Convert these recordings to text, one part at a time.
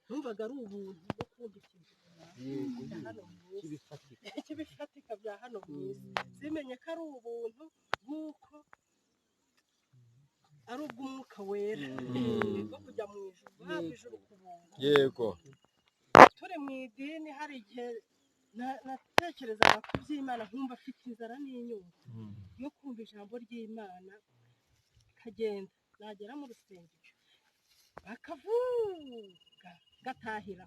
Numvaga ari ubuntu bwo kumva ikintu runaka bya hano mu isi, Kibifatika. Cy'ibifatika bya hano mu isi. Simenye ko ari ubuntu bw'uko ari ubw'Umwuka Wera bwo kujya mu ijuru, guhabwa ijuru ku buntu. Turi mu idini, hari igihe natekerezaga ku by'Imana, nkumva afite inzara n'inyota yo kumva ijambo ry'Imana, kagenda nagera mu rusengero bakavuga gatahira,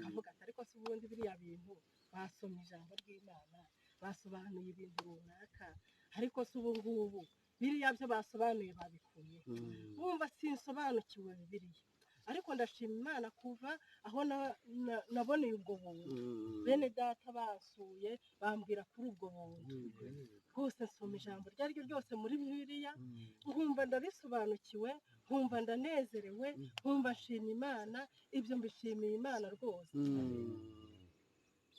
kavuga ati: "Ariko se ubundi biriya bintu basomye, ijambo ry'Imana basobanuye ibintu runaka, ariko se ubu ngubu biriya byo basobanuye babikuye?" Wumva sinsobanukiwe Bibiliya. Ariko ndashima Imana, kuva aho naboneye ubwo buntu, bene data basuye bambwira kuri ubwo buntu, rwose nsoma ijambo iryo ari ryo ryose muri Bibiliya, nkumva ndarisobanukiwe, nkumva ndanezerewe, nkumva nshima Imana. Ibyo mbishimiye Imana rwose.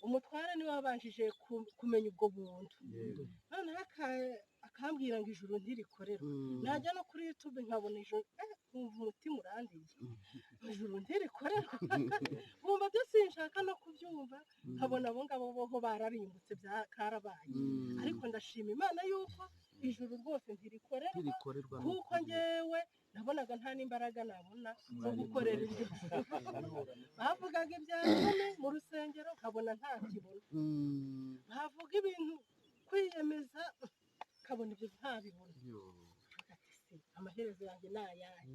Umutware niwe wabanjije kumenya ubwo buntu, noneho akambwira ngo ijuru ntirikorerwa. Najya no kuri YouTube nkabona ijuru, nkumva umutima urandiye, ijuru ntirikorerwa, nkumva byo sinshaka no kubyumva, nkabona abo ngabo boho bararimbutse, bya karabaye. Ariko ndashima Imana yuko ijuru rwose ntirikorerwa, Ntirikorerwa. kuko njyewe nabonaga nta n'imbaraga nabona zo gukorera iryo. Bavugaga ibya cumi mu rusengero, nkabona ntakibona. Bavuga ibintu kwiyemeza, nkabona ibyo ntabibona. Nkavuga ati: "Se amaherezo yanjye ni ayahe?"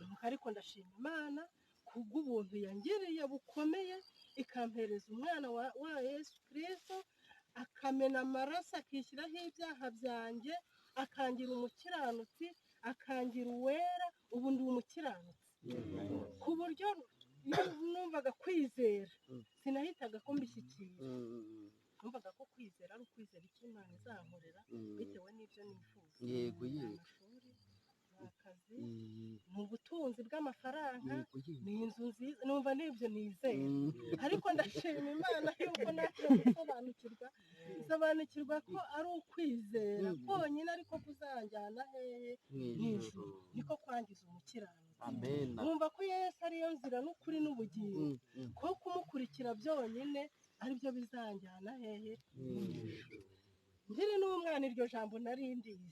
Nuko ariko ndashima Imana kubw'ubuntu yangiriye bukomeye, ikampereza umwana wa Yesu Kirisito, akamena amaraso, akishyiraho ibyaha byanjye, akangira umukiranutsi, akangira uwera. Ubu ndi umukiranutsi, ku buryo iyo numvaga kwizera sinahitaga ko mbishyikira. Numvaga ko kwizera ari ukwizera icyo Imana izankorera bitewe n'ibyo nifuza. Ni amashuri, ni akazi, ni ubutunzi bw'amafaranga, ni inzu nziza, numva n'ibyo nizera. Ariko ndashima Imana yuko naje gusobanukirwa, nsobanukirwa ko ari ukwizera konyine ariko kuzanjyana hehe? Mu Mu ijuru. ijuru. Niko kwangiza umukiranutsi. Amen. Numva ko Yesu ariyo nzira n'ukuri n'ubugingo, ko kumukurikira byonyine aribyo bizanjyana hehe? Mu ijuru. Nkiri n'umwana iryo jambo nari ndizi,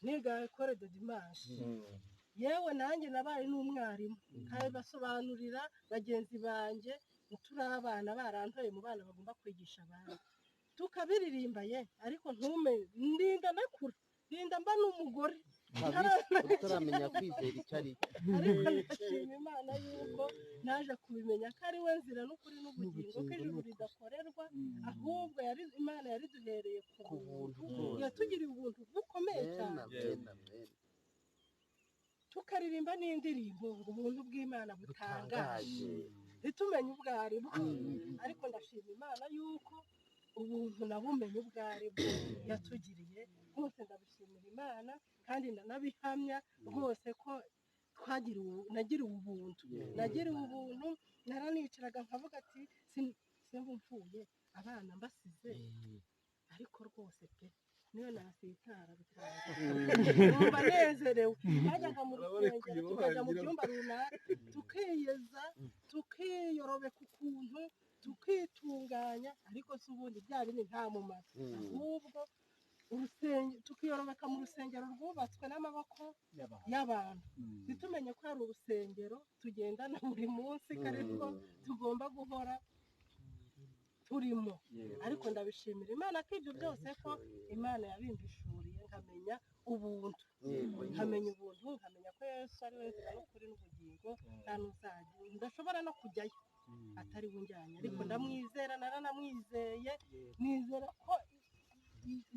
niga école de dimanche. Yewe, nanjye nabaye n'umwarimu, nkabibasobanurira bagenzi banjye turi abana, barantoye mu bana bagomba kwigisha abandi, tukabiririmba ye, ariko ntume ndinda ndakura, ndinda mba n'umugore Utaramenya kwizera icyo ari cyo. Ariko ndashima Imana yuko naje kubimenya ko ari we nzira n'ukuri n'ubugingo, ko ijuru ridakorerwa, ahubwo yari Imana yariduhereye ku ku buntu. Buntu rwose. Yatugiriye ubuntu bukomeye cyane. Amen, amen. Tukaririmba n'indirimbo ngo ubuntu bw'Imana butangaje, butangaje, ntitumenye ubwo ari bwo. Ariko ndashima Imana yuko ubuntu nabumenye ubwo ari bwo yatugiriye. Rwose ndabishimira Imana, kandi ndanabihamya rwose ko twagiriwe, nagiriwe ubuntu, nagiriwe ubuntu. Naranicaraga nkavuga ati: "Simba mvuye abana mbasize, ariko rwose pe, niyo nasitara bitanga, numva nezerewe." Twajyaga mu rusengero, tukajya mu byumba runaka, tukiyeza, tukiyorobeka ukuntu, tukitunganya, ariko si ubundi bya bindi nta mumaro. Ahubwo tukiyorobeka mu rusengero rwubatswe n'amaboko y'abantu, ntitumenye ko hari urusengero tugendana buri munsi, ko ariko tugomba guhora turimo. Ariko ndabishimira Imana ko ibyo byose, ko Imana yabimbishuriye, nkamenya ubuntu, nkamenya ubuntu, nkamenya ko Yesu ari we nzira n'ukuri n'ubugingo, nta n'uzajya, ndashobora no kujyayo atari we unjyanye. Ariko ndamwizera, naranamwizeye, nizera ko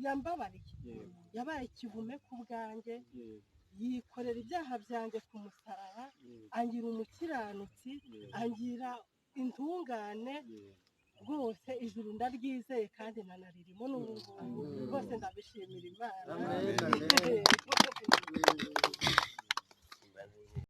yambabariye, yabaye ikivume ku bwanjye, yikorera ibyaha byanjye ku musaraba, angira umukiranutsi, angira intungane. Rwose ijuru ndaryizeye kandi nanaririmo n'ubu ngubu. Rwose ndabishimira Imana. Amen, amen.